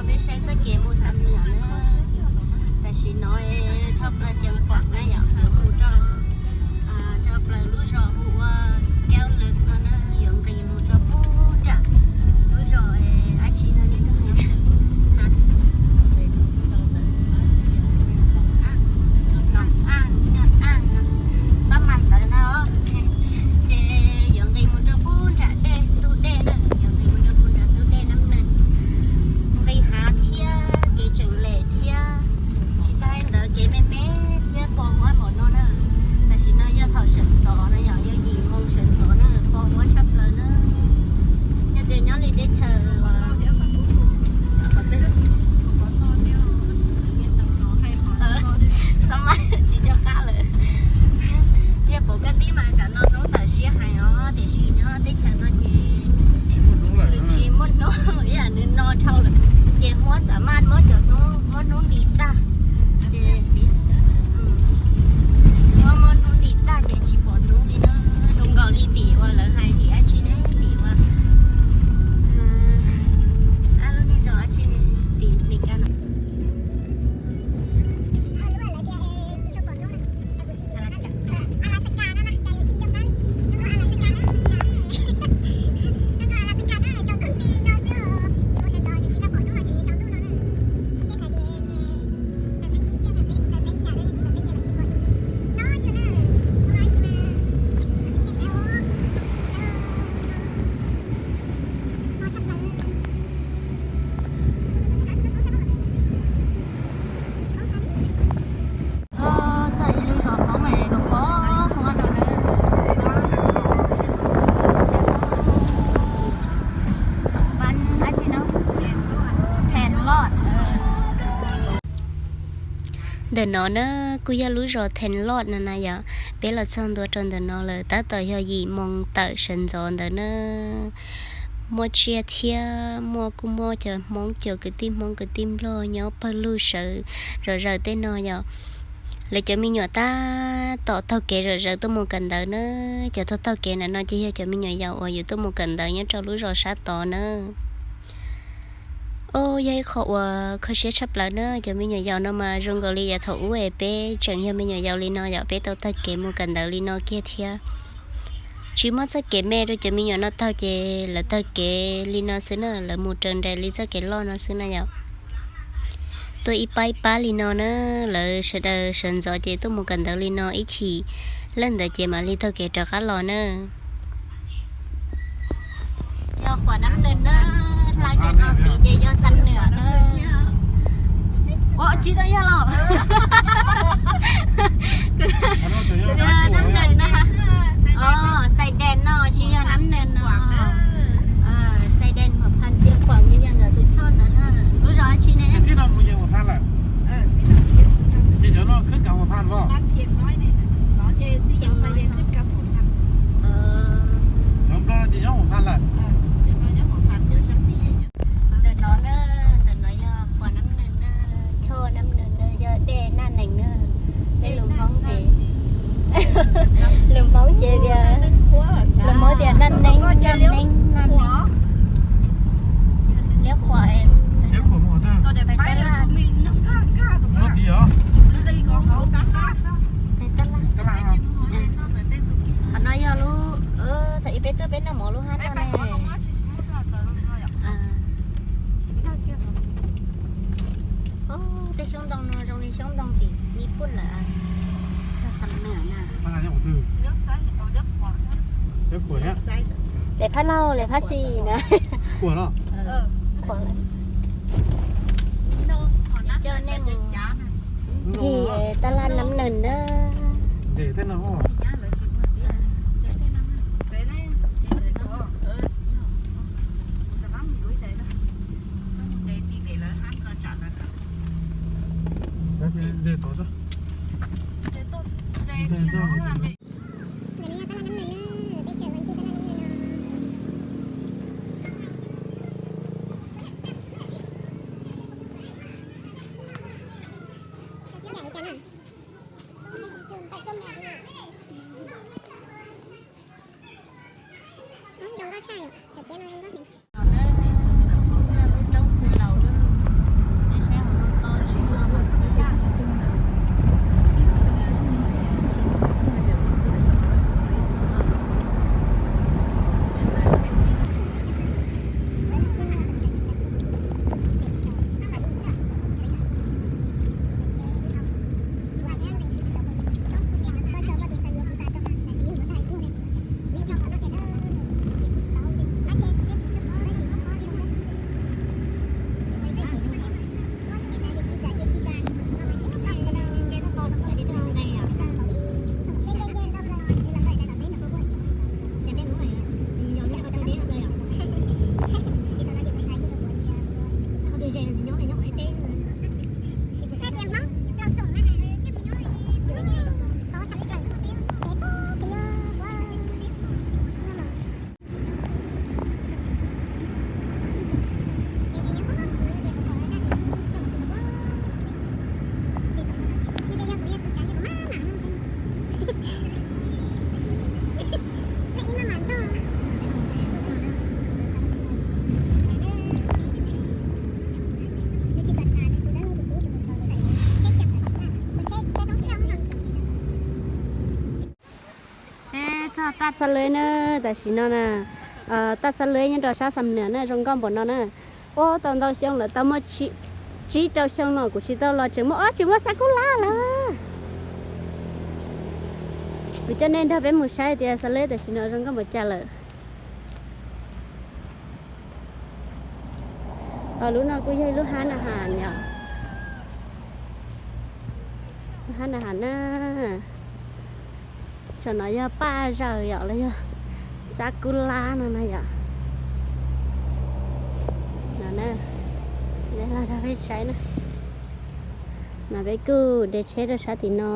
Peb saib txoj kev mus Xam Nuam na. Tam sim no dhau plaws Xiav Khuam na yom, yuav mus rau, rau plaws lub zos hu ua Kaub Lawm no na, yuav nqis mus rau pem nram lub zos dab tsi no ne. Pab mas ntawd ntag. Ces yuav nqis mus rau pem nram dej, ntug dej na, yuav nqis mus rau pem nram ntug dej Nab Neeg. Nqis hav thiab kev tseem lem thiab, tsis tas li ntawd kev me me thiab pos huab npaum no na. Tam sim no yog thaum sawv ntxov no yom, yog yim moo sawv ntxov na, pos huab tshaj plaws na. Yog tias nyob li teb chaws uas, xab mas tsis nco qab lawm. Yog pom koj tib mas tsam no hnub tawm siab heev os, tiam sis nyob teb chaws no ces tsis muaj hnub, ib yam nws no dhau lawm. Ces huab xab mas muab cov hnub, muab hnub nti tag. Ces huab muab hnub nti tag ces tsis pom hnub li na. Zoo nkaus li tim uas lawv hais tim dab tsi ne, tim uas, ab, lub niag zos dab tsi ne, tim Meskas no. Txog ib lub zos Hmoob es los pom Hmoob no na. Pab dab tsi no? Then Lodge. Ntawm no na kuj yog lub zos Then Lodge no na yom. Peb los txog ntua rau ntawm no lawm, tab tom yog yim moo tawm sawv ntxov ntawd na. Muaj tsiaj thiab muaj, kuj muaj cov Hmoob, cov kwv tij Hmoob kwv tij Nplog nyob pawg lug sawv zom zaws tej no yom. Lawv cov me nyuam tab tom taug kev zom zaws tuaj mus kawm ntawv na. Cov taug taug kev ntawm no ces yog cov me nyuam yaus uas yuav tuaj mus kawm ntawv nyob rau lub zos sab tod na. Os, yog ib qho uas kho siab tshaj plaws na. Cov me nyuam yaus no mas zoo nkaus li yav thaum ub es peb tseem yog me nyuam yaus li no yom, peb tau taug kev mus kawm ntawv li no kiag thiab. Tsis muaj txoj kev me rau cov me nyuam no taug ces lawv taug kev li no xwb na, lawv mus raws nraim li txoj kev loj no xwb na yom. Tuaj ib pab ib pab li no na, lawv sawv daws sawv ntxov ces tuaj mus kawm ntawv li no ib chim, leej ntawd ces mam li taug kev rov qab los na. Yog Khuam Nab Neeg na, hla kiag no tid ces yog Xam Nuam na. Ua tsis tau yog los. Nab Neeg na. Xais Des no tsis yog Nab Neeg no. Xais Des Huam Phas Xiav Khuam ces yog ntawm tus choj ntawd na. Lub zos dab tsi ne? Ntawm no na, ntawm no yog Khuam Nab Neeg na, choj Nab Neeg na, yog dej Nab Neeg na. Peb lus Hmoob ces, lus Hmoob ces tias, lus Hmoob tias Nab Neeb, Nab Neeb, Nab Neeb. Liab Khuam, pais tab laj. Pais tab laj. Qhov no yog lub, thaum ub peb tuaj peb noj mov lub hab no ne. Tej xyoob ntoo no zoo li xyoob ntoo tim Nyij Pooj lawm. Txog Xam Nuam na. Lawv phab laug, lawv phab xis na. Qhuas lawm. Coj nej mus ncig tab laj Nab Neeg na. Roob Phu Laus na. Xab Lawb na, tam sim no na, taj Xab Lawb nyob rau sab Xam Nuas na, zoo nkauj npaum no na. Ua tau ntau xyoo lawm, tau muaj tsib rau xyoo no kuv tsis tau los, tseem muaj, tseem muaj xab kub lab lawm. Kuv coj nej nrog peb mus saib tias Xab Lawb tam sim no zoo nkauj npaum cas lawm. Lub no kuj yog ib lub hab na has yom. Lub hab na has na. Saum no yog paj zaws yom, los yog xab kub lab no na yom. No na, los nrog peb saib na. No peb kuj de tsheb rau sab tim no.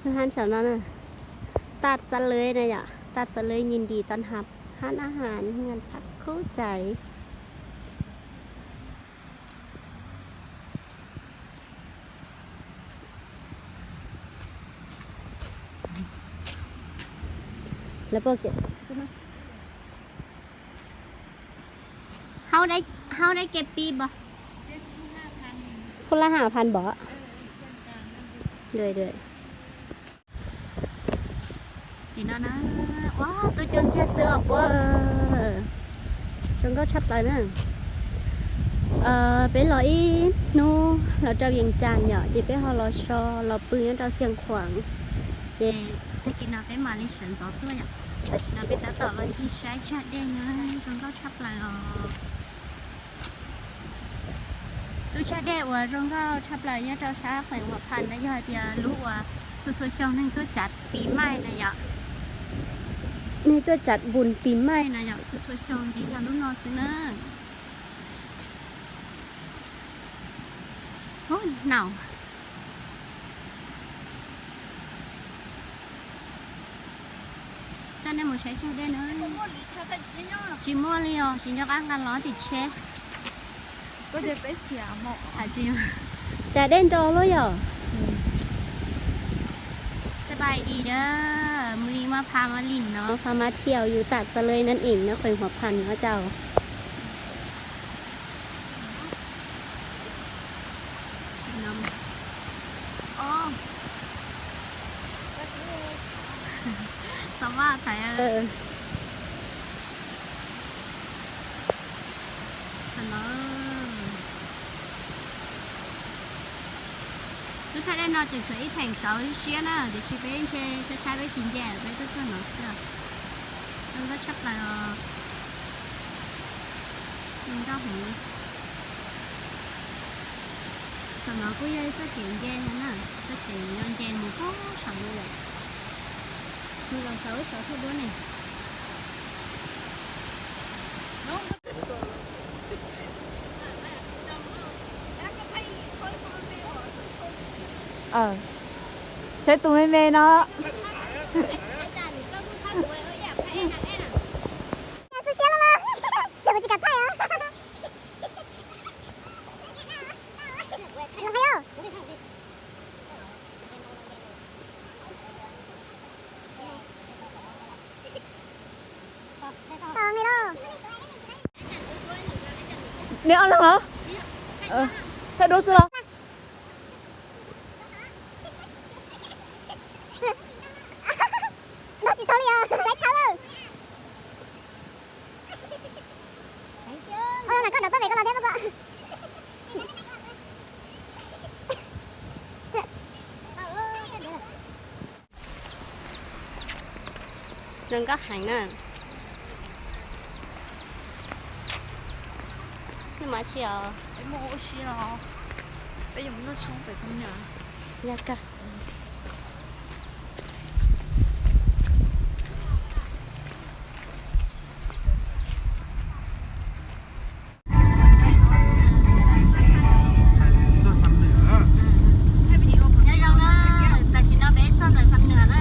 Lub hab saum no na, taj Xab Lawb na yom, taj Xab Lawb ยินดีต้อนรับ ร้านอาหาร เฮือนพักคู่ใจ Hau dai ke pi bos. Khub lab ha phan bos. Tim no na, ua tub cua ntxiag xwb os puab. Zoo nkauj tshaj plaws na. Peb los ib hnub los rau Vias Cas yom, ces peb ho los so los pw nyob rau Xias Khuam. Ces tag kis no peb mam li sawv ntxov tuaj yom. Tam sim no peb tab tom los ncig saib tsag dej na, zoo nkauj tshaj plaws os. Lub tsag dej uas zoo nkauj tshaj plaws nyob rau sab feem Huam Phas no yog hais tias lub uas txhua txhua xyoo neeg tuaj cav pis maij na yom. Neeg tuaj cav npus pis maij na yom, txhua txhua xyoo ces yog lub no xwb na. Hub, naum. Coj nej mus saib tsag dej na. Tsis muaj li os, tsis nco qab nqa los tim tsheb. Cas dej nro luaj yom. สบายดีเด้อ มื้อนี้มาพามาเล่นเนาะ พามาเที่ยวอยู่ตาดสะเลยนั่นเอง นครหัวพันเนาะเจ้า Xav vaj thaiv. Lub tsag dej no tseem tshuav ib theem saud siab na, tiam sis peb ntshe saib saib peb tsis nce, peb tuaj txog no xwb. Zoo nkauj tshaj plaws os. Zoo nkauj heev. Saum no kuj yog ib txoj kev nce no na, txoj kev nce mus puag saum no lawm. Mus los saum ub saud thiab duab ne. Saib tus me me no. Xwb siab los, kuv tsis kam thaij os. Neb ob leeg los? Thaij duab xwb los? Ntaus tsis tau li os, saib thawb lawm. Ua no koj nrog tau pem koj los thiab koj. Zoo nkauj heev na. Peb mus ua si los, peb yuav mus noj tshoob pem Xam Nuas. Yog kawg. Nyob zoo na, tam sim no peb txog ntawm Xam Nuas na.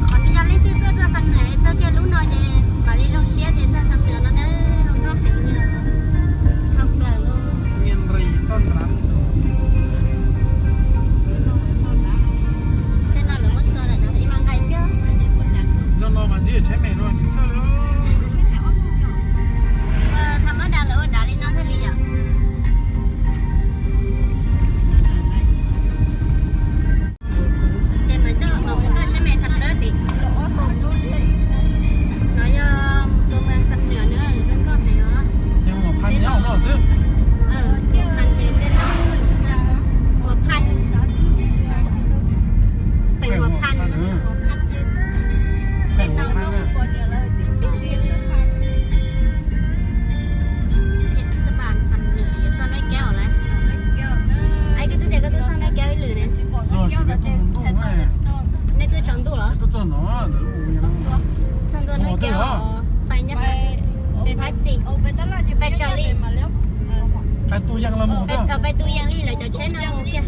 Qhov no yog leej twg tuaj txog Xam Nuas txog kiag lub no ces mam li zoo siab tias txog Xam Nuas no na, zoo nkauj heev li, tshaj plaws li. Peb tus yeej li lawv cov tsheb no mus kiag.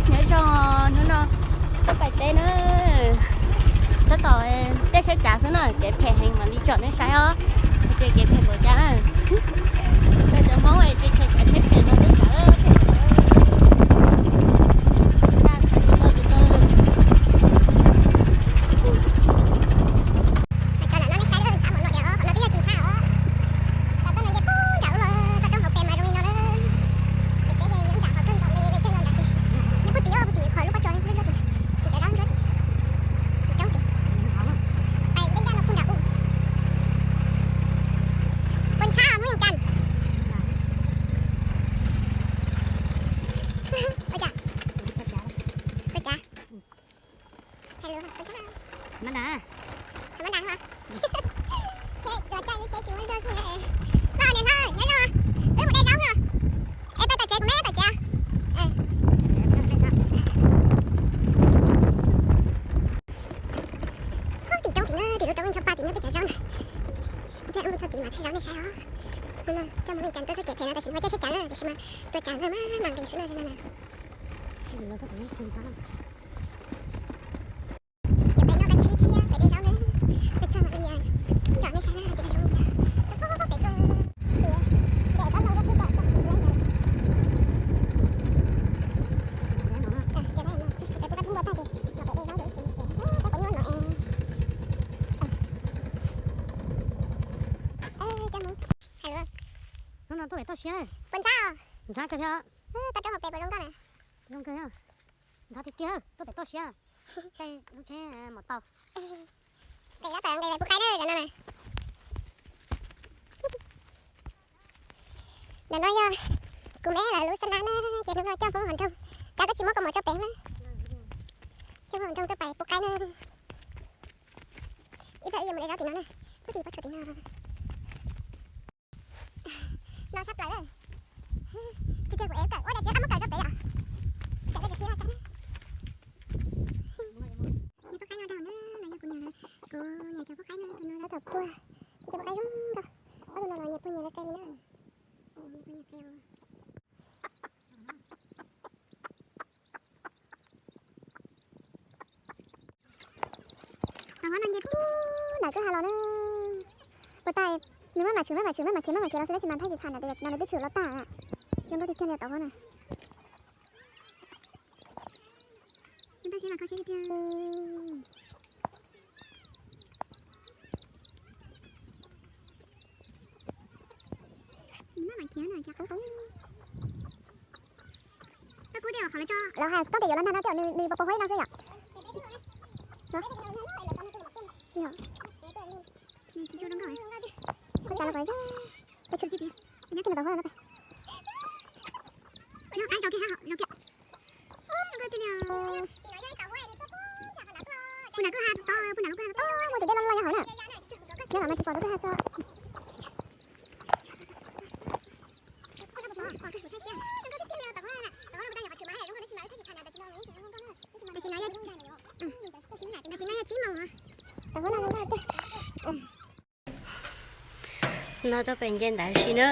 Nyob zoo, hnub no tuaj pais teb na, tab tom tej tsheb cav xwb na, kev phem heev mam li tsom nej saib os, hais tias kev phem npaum cas na. Cov Hmoob es tsheb cav tsheb phem no tuaj tsav, tsheb cav tsheb phem no ces tau ces tau. Mas tso nram no nej saib, ntxhab mos nua diam os, qhov no twb yog tsis ntxhab os. Los txoj no nce pug nram ub los txog rau hauv pes mas zoo li no na. Pem teb ces nyob nram qhov kawg nkaus li, kawg nkaus nram ces nyob pug tim, pug tim qhov lub pob tsuas lub ntsuab tim, tim cov zaub ntsuab tim, tim roob tim. Pais ncaj ncaj no pug nram ub. Puas ntxhab Hmoob Yeej Cas? Ua cas? Ua cas? Hello, puas ntxhab? Mab ntas. Mab ntas hos. Tsheb tuag caij, tsheb tsis muaj zog thiab. Koj niam hlob, nyob zoo, wb mus de zaub no. Es peb tom tsev, kuv me tom tsev. Tim roob tim no, tim lub roob ntshov pa tim no peb cov zaub na. Ib pliag wb mus txog tim mas thaij zaub nej saib os. Hnub no coj Hmoob Yeej Cas tuaj txoj kev phem no, tam sim no peb caij tsheb cav na, tam sim no tuaj cav na mas mas nqis xwb no na. Ces peb noj kab tsib thiab peb de zaub na, peb txog mam li tsom nej saib na hais tias zoo li cas. Peb tuaj, peb tuaj pem koj. Peb pub kab tib npua tag ces mam pem de zaub ces ib sim mus tsev, kab quav nyuaj no es. Hnub no tuaj pem toj siab. Puas ntxhab? Ntxhab kawg thiab. Toj roob hauv pes puas zoo nkauj na? Zoo kawg, ntxhab tiag tiag, tuaj pem toj siab. Tej lub tsheb mos tau. Pem no tawm nqis pub qaib na, no na. Ntawm no yog kuv me lawv lub xab nab na, ces hnub no coj Hmoob hauv nroog, cas koj tsis muab koj mov tso pem na. Coj Hmoob hauv nroog tuaj pais pub qaib na. Ib pliag wb yuav mus de zaub tim no na, pub tim pob tsuas tim no. No sab plaws. Tiag tiag kuv ev kawm ua cas tsis kam muab kawm tso pem yom? Kawm koj tsis qhib laj kab na. Nws pub qaib no dag na, no yog kuv niam, kuv niam cov pub qaib no, tus no zaub thaum puag, cov pub qaib zoo nkauj, ob tug no los niam pog niam lawv qe li na. Niam pog niam qe. Tau hov no nce pub nram kwj ha los na. Puas tas, nws maj mam tshwm maj mam tshwm maj mam khiav maj mam khiav los xwb tab sis mas thaij tsis tshua nram tias tam sim no nws twb tshwm los tag. Zoo nkauj tiag tiag li tau hov na. Zoo nkauj seb mas kho seb tiag. Nws maj mam khiav na, khiav qub qub. Koj kub dej qhov lawv tso, lawv hais koj tias yuav los nag no tej zaum nws pos pos huab ib no xwb yom. Ua cas los pais, peb khwv tsis tim, peb nyob kiag no tau huab no pais. Nyob qab rau kiag ha, rau kiag. Ua zoo nkauj tiag li. Puag nram kwj ha tod, puag nram lub kwj ha tod, muaj tus dej loj loj nyob hauv na. Nyob los mas tsis pom lub kwj ha xwb. Tam sim no yog, tam sim no yog tsib No tau pem nce ntawd si na.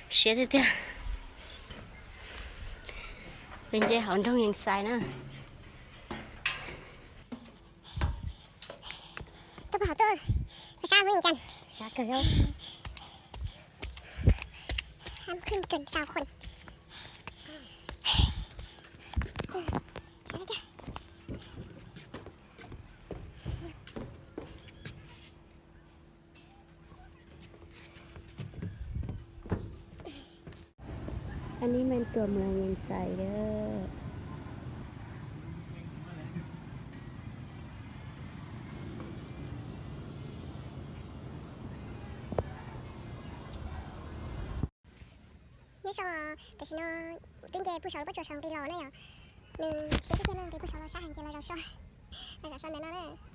Siab tiag tiag. Pem nce hauv nroog Yees Xais na. Tuaj puag hauv tuaj, sab Hmoob Yees Cas. Khij kawg xaus khuam. An Nib Meej tuaj mus Yees Xais lawm. Nyob zoo, tam sim no twb nce puag saud lub pob tsuas saud nqis los na yom. Nws siab tiag tiag na, nqis puag saud los sab heev ces los zaum so, los zaum so ntawm no na.